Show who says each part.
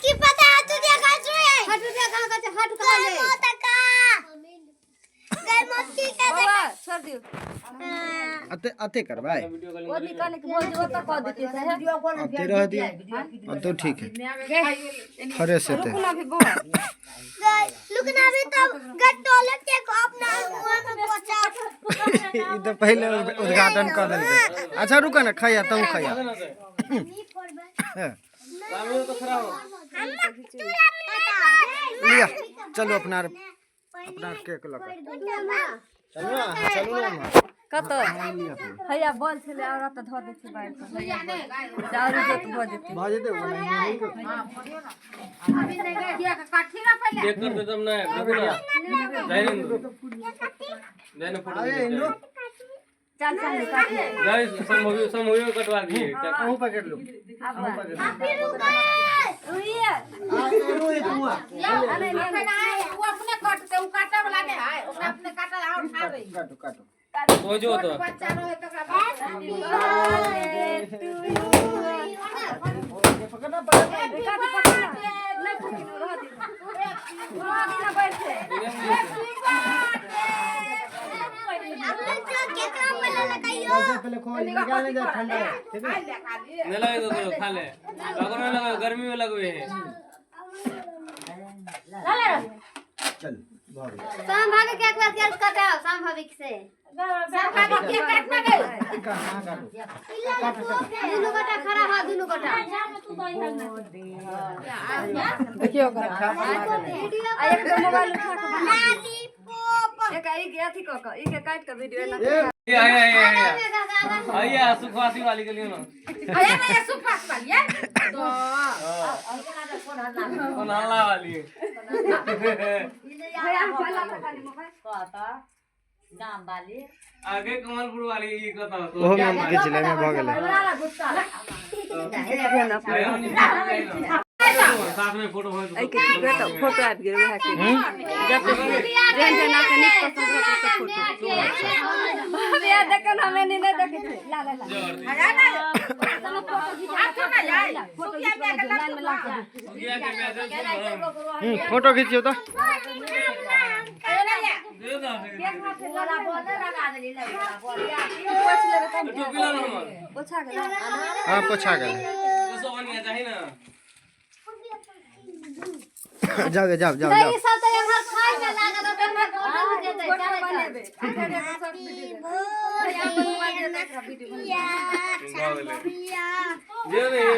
Speaker 1: की पता हाथ देखा छे हाथ देखा का हाथ कहाँ ले मोतका गए मोती का
Speaker 2: बौआ छोड़ दियो।
Speaker 3: अते अते करबै।
Speaker 2: ओ निकाल के बोल दियो त कह देती है।
Speaker 3: अते रह दियो, अब तो ठीक है, फ्रेश हेतै।
Speaker 2: रुकू ना अभी बौआ।
Speaker 1: गए लुकना भी तब गटोले के अपना मुंह में पोछा।
Speaker 3: ई तऽ पहिले उद्घाटन कऽ देलकै। अच्छा रुक ने, खैया तू खैया। लिया, चलू अपना अपना केक लऽ कऽ चलू ने अहाँ, चलू ने अहाँ।
Speaker 2: कतऽ?
Speaker 3: लिअ अपना।
Speaker 2: हैया बल छलै और तऽ धऽ दै छी बाहर पर। आरो जोत भऽ जेतै।
Speaker 3: भऽ जेतै ओनाहिए नहि।
Speaker 4: चेक करते तब ना, देखो ना। जाए ना, जाए ना फोटो।
Speaker 3: अरे इंदु।
Speaker 2: चल चल निकाल।
Speaker 4: जाए, संभवी संभवी कटवा दिए।
Speaker 3: अहूँ पकड़ लू, अहूँ पकड़ लू।
Speaker 2: उइए।
Speaker 3: आ, रोहित हुआ।
Speaker 5: ओ अपने कटते, उ काटे वाला नहीं है, ओकरा अपने काटे और ठावे।
Speaker 3: काटू काटू।
Speaker 4: पहुंचो तो।
Speaker 5: बच्चा रहे तो ओकरा
Speaker 3: पकड़ना पकड़ना।
Speaker 2: नहि फुकिनो, रह दियो, रह दियो बैठे।
Speaker 1: केकरा पहले लगाइयो?
Speaker 3: पहले खोल लगा ले जा, ठंडा है, ठीक है?
Speaker 4: नहीं लगे तो खा ले, अगर नहीं लगे गर्मी में लगवे है।
Speaker 3: चल भऽ गेल।
Speaker 1: शाम भाभी के एक बार केक कटाओ, शाम भाभी से।
Speaker 5: के काटना गई।
Speaker 3: कहाँ काटू?
Speaker 1: दुनू गोटा खड़ा हो, दुनू गोटा।
Speaker 2: देखियो ओकरा आ एक तो मोबाइल उठा के बना।
Speaker 1: लालीपॉप।
Speaker 2: एक ई के अथी कऽ कऽ ई के काटि कऽ वीडियो एना।
Speaker 4: ये ये ये ये ये सुखवासी वाली के लिए ना।
Speaker 5: अरे ना, ये सुपास वाली है तो।
Speaker 4: सोनाला वाली।
Speaker 2: हैया हम चला तऽ खाली मोबाइल।
Speaker 4: आगे कमलपुर वाली ई कता तो।
Speaker 3: ओहो में घिच लेने भऽ गेलै।
Speaker 4: साथ में फोटो हो।
Speaker 2: एहि के तऽ फोटो आबि गेल उएह के जते जेहन जेहन अहाँके नीक पसन्द रहत ओते फोटो। भाभी आ देखन, हम एनी नहि देखै छी। ला ला ला। फोटो घिचबै लाइन में लाग।
Speaker 3: फोटो खींचियो तऽ।
Speaker 2: पोछ लेबै तब।
Speaker 4: टोपी ला हमर।
Speaker 2: पोछा गेलै।
Speaker 3: हाँ, पोछा गेल।
Speaker 4: तो सोहन चाहिए ना।
Speaker 3: जाओ जाओ जाओ जाओ।
Speaker 1: ई सब तऽ एम्हर खाय में लागल, एम्हर फोटो खिचेतै।
Speaker 2: फोटो
Speaker 1: चलै चल।
Speaker 2: बनेबै आ फेर एगो शॉर्ट वीडियो देबै। हैया अपन मोबाइल दे, एकरा वीडियो बनेबै।
Speaker 4: जे नहीं।